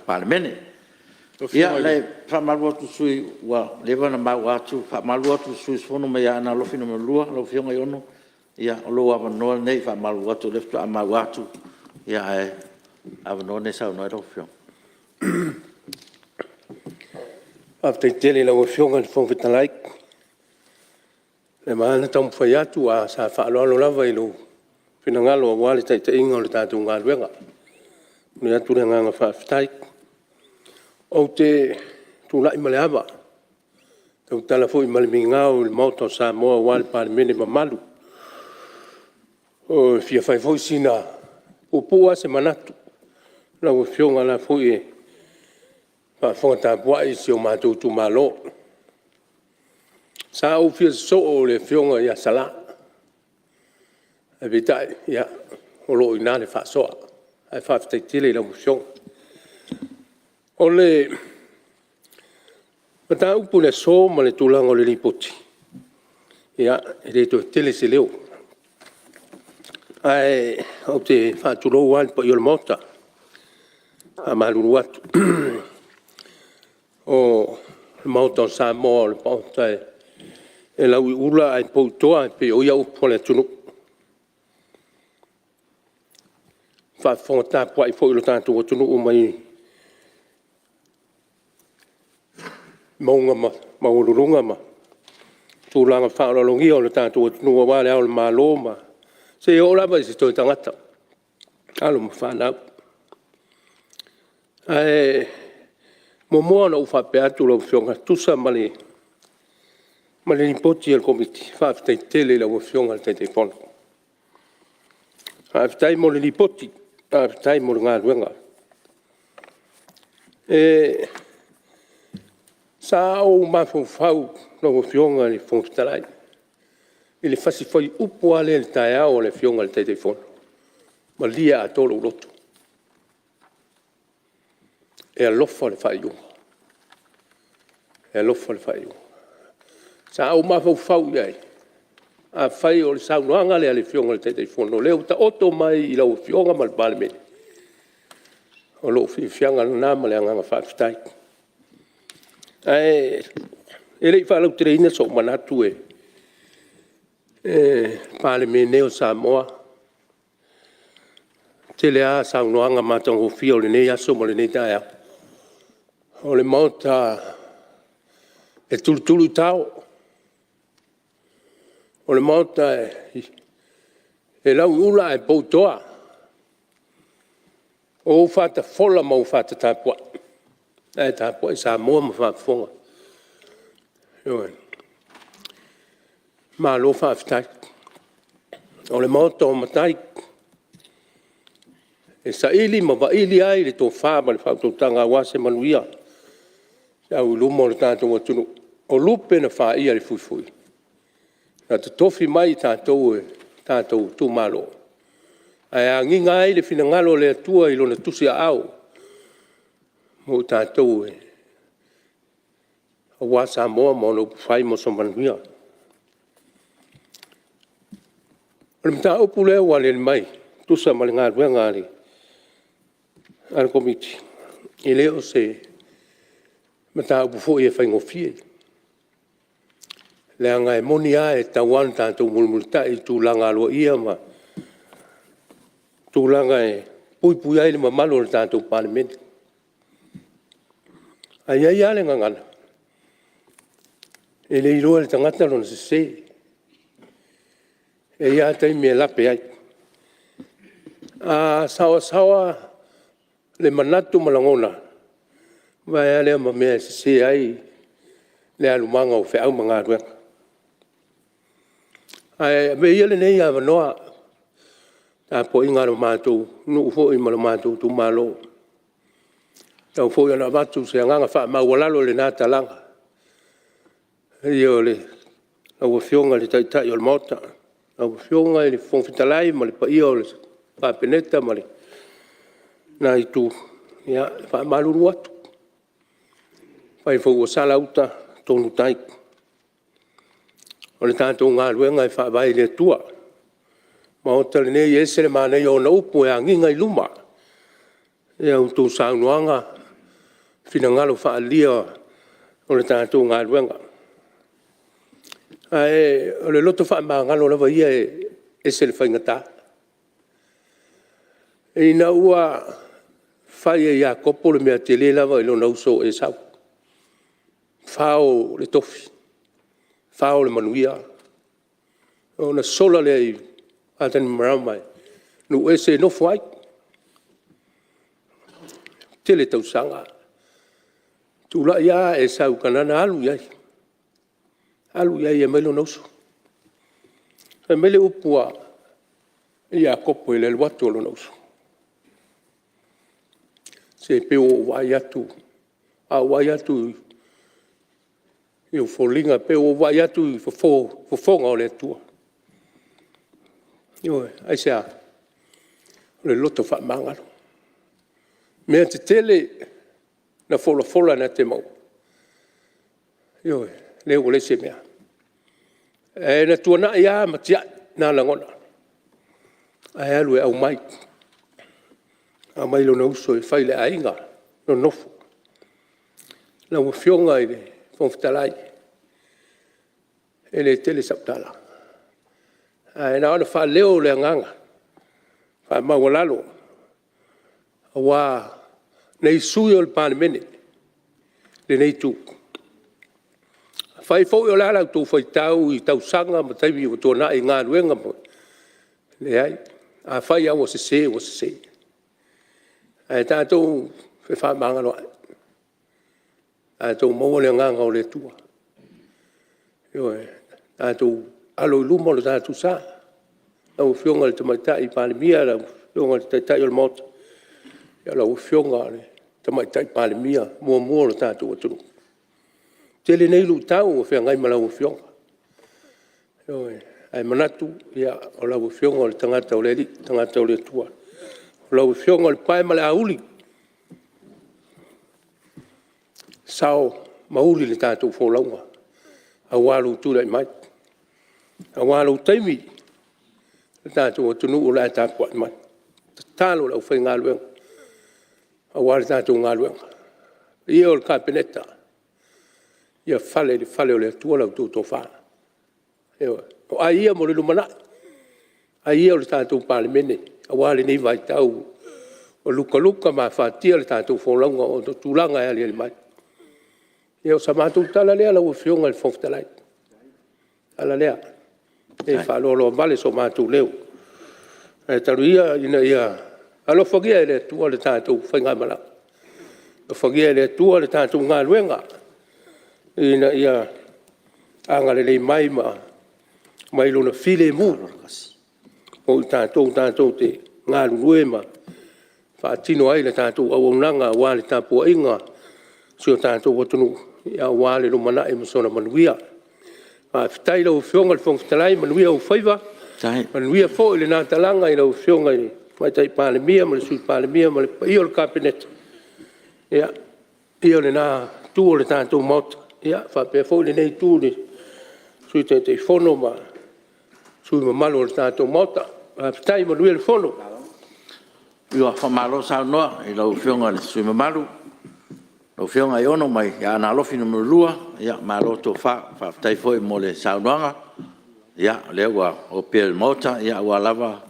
Palemene. Ia e faamalulu atu i le sui usufono ua leva ona maua atu, e faamalulu atu i le sui usufono mai Aana Alofi 2 lau Afioga Aiono, o lou avanoa lenei. E faamalulu atu o lea faatoa maua atu, ae o le avanoa lenei e saunoa ai lau Afioga. Faafetai tele i lau Afioga i le Fofoga Fetalai. Ua leva lava ona taumafai atu, ae sa faaaloalo lava i lou finagalo aua le taitaiga o le tatou galuega. E momoli atu le agaga faafetai. Ou te tulai ma le ava e tautala foi ma le migao i le Maota o Samoa aua le Palemene mamalu. E fia fai foi sina… e puupuu lava se manatu lau Afioga, o la e foi e faafofoga tapuai si o matou itumalo. Sa ou fia sosoo i le Afioga ia Sala, ae peitai, o lo o i ina le faasoa, ae faafetai tele i lau Afioga. O le mataupu i le aso ma le tulaga o le Lipoti, ia, e le toe tele se leo, ae ou te faatulou lava i le paia o le Maota. E faamalulu atu, o le Maota o Samoa o le Maota e lauiula ae pouitoa e pei o ia upu o le atunuu. I le faafofoga tapuai foi a lo tatou atunuu mai mauga maualuluga ma tulaga faaaloalogia o le tatou atunuu aua Le Ao o le Malo, seia oo lava i se toe tagata, alo ma fanau. Ae muamua ona ou faapea atu lau Afioga, e tusa ma le Lipoti a le Komiti, faafetai tele i lau Afioga i le Taitaifono. Faafetai mo le Lipoti, faafetai mo le galuega. Sa ou mafaufau lau Afioga i le Fofoga Fetalai i le fasi fuaiupu lava lea i le taeao a le Afioga i le Taitaifono, malie atoa lou loto, e alofa le faaiuga, e alofa le faaiuga. Sa ou mafaufau i ai, afai o le saunoaga lea a le Afioga i le Taitaifono o lea ua taoto mai i lau Afioga ma le Palemene, o lou fiafiaga lena ma le agaga faafetai. Ae le i faalauteleina sou manatu, le Palemene o Samoa, e tele lava saunoaga matagofie o lenei aso ma lenei taeao. O le Maota e tulutuluitao, o le Maota e lauiula ae pouitoa. O ou fata fola ma ou fata tapuai, o la e tapuai Samoa ma faafofoga. Ioe. Malo faafetai. O le Maota o matai, e saili ma vaili ai le tofa ma le faautautaga aua se manuia o le au i luma o le tatou atunuu. O lupe na faia i le fuifui na totofi mai i tatou e tatou itumalo, ae agiga ai le finagalo o le Atua i Lona tusiaao mo i tatou aua Samoa ma ona upufai mo se manuia. O le mataupu lea ua aliali mai e tusa ma le galuega a le Komiti, e le o se mataupu foi e faigofie, leaga e moni lava e tatau lava ona tatou mulimulitai i tulaga aloaia ma tulaga e puipuia ai le mamalu o le tatou Palemene. Ae i ai lava le gagana, e le iloa e le tagata lona sese. E i ai lava taimi e lape ai. A saoasaoa le manatu ma lagona, ona avea lea ma mea e sese ai le alumaga o feau ma galuega. Ae avea ia lenei avanoa, le tapuaiga a lo matou nuu foi ma lo matou itumalo, e tatau foi ona avatu se agaga faamaualalo i lena talaga, i le afio o lau Afioga i le Taitai o le Maota, lau Afioga i le Fofoga Fetalai ma le paia o le Kapeneta ma lena Itu, ia e faamalulu atu, afai foi ua sala uta, tonu tai. O le tatou galuega e faavae i le Atua. O le Maota lenei e ese le manaia o ona upu e agiga i luma, i a outou saunoaga finagalo faaalia o le tatou galuega. Ae o le loto faamagalo lava ia e ese le faigata. Ina ua fai e Iakopo le mea tele lava i lona uso o Esau, fao le tofi, fao le manuia, ona sola lea i Patani-arama i nuu ese e nofo ai. Tele tausaga, tulai lava Esau Kanana alu i ai, alu i ai e aumai lona uso. Fai mai le upu a Iakopo i le alu atu a lona uso, se pei ua ou vaai atu, a ou vaai atu i ou foliga pei ua ou vaai atu i fofoga o le Atua. Ioe. Aisea? O le loto faamagalo. Mea tetele na folafola na te maua, ioe, lea ua leai se mea. Ae na tuanai lava ma tiai na lagona ae alu e aumai, aumai lona uso e fai le aiga, nonofo. Lau Afioga i le Fofoga Fetalai, e le tele sau tala, ae na ona faaleo le agaga faamaualalo aua nei sui usufono o le Palemene i lenei Itu. Afai foi o le a la outou faitau i tausaga ma taimi ua tuanai i galuega foi, leai, afai lava ua sese, ua sese, ae tatou fefaamagaloai, tatou maua le agaga o le Atua, ioe, tatou alo i luma lo tatou sa. Lau Afioga i le Tamaitai Palemia, lau Afioga i le Taitai o le Maota, lau Afioga i le Tamaitai Palemia muamua o le tatou atunuu. E tele nei luitau ua feagai ma lau Afioga, ioe, ae manatu o lau Afioga o le tagata o le Alii, o le tagata o le Atua. O lau Afioga o le pae ma le auli, sao ma uli le tatou folauga aua lou tulai mai, aua lou taimi, le tatou atunuu la e tapuai mai. Tatalo i le aufaigaluega aua le tatou galuega. Le paia e o le Kapeneta, ia fale i le fale o le Atua la outou tofa, ioe. O ai ia mo le lumanai, o ai ia o le tatou Palemene aua lenei vaitau ua lukaluka ma afatia le tatou folauga ona o tulaga e aliali mai. Ia o sa matou tala lea lau Afioga i le Fofoga Fetalai, o le tala lea, e le faaloaloa so matou leo, ae talu ia ina ia alofagia e le Atua le tatou faigamalaga, alofagia e le Atua le tatou galuega ina ia agalelei mai ma aumai Lona filemu mo i tatou tatou te galulue ma faatino ai le tatou auaunaga aua le tapuaiga a si o tatou atunuu aua le lumanai ma sona manuia. Faafetai i lau Afioga i le Fofoga Fetalai, manuia ou faiva, manuia foi lena talaga i lau Afioga i le Tamaitai Palemia ma le Sui Palemia ma le paia o le Kapeneta, le paia o lena Itu o le tatou Maota, faapea foi lenei Itu i le Sui Taitaifono ma sui usufono mamalu o le tatou Maota. Faafetai, manuia le fono. Ua faamalo saunoa i lau Afioga i le sui usufono mamalu lau Afioga Aiono mai Aana Alofi 2, malo le tofa, faafetai foi mo le saunoaga, o lea ua opea i le Maota aua lava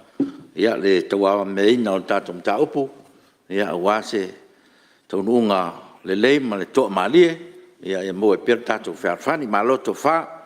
le tauavagameaina o le tatou mataupu aua se taunuuga lelei ma le toamalie ia maua ai pea le tatou fealofani. Malo le tofa.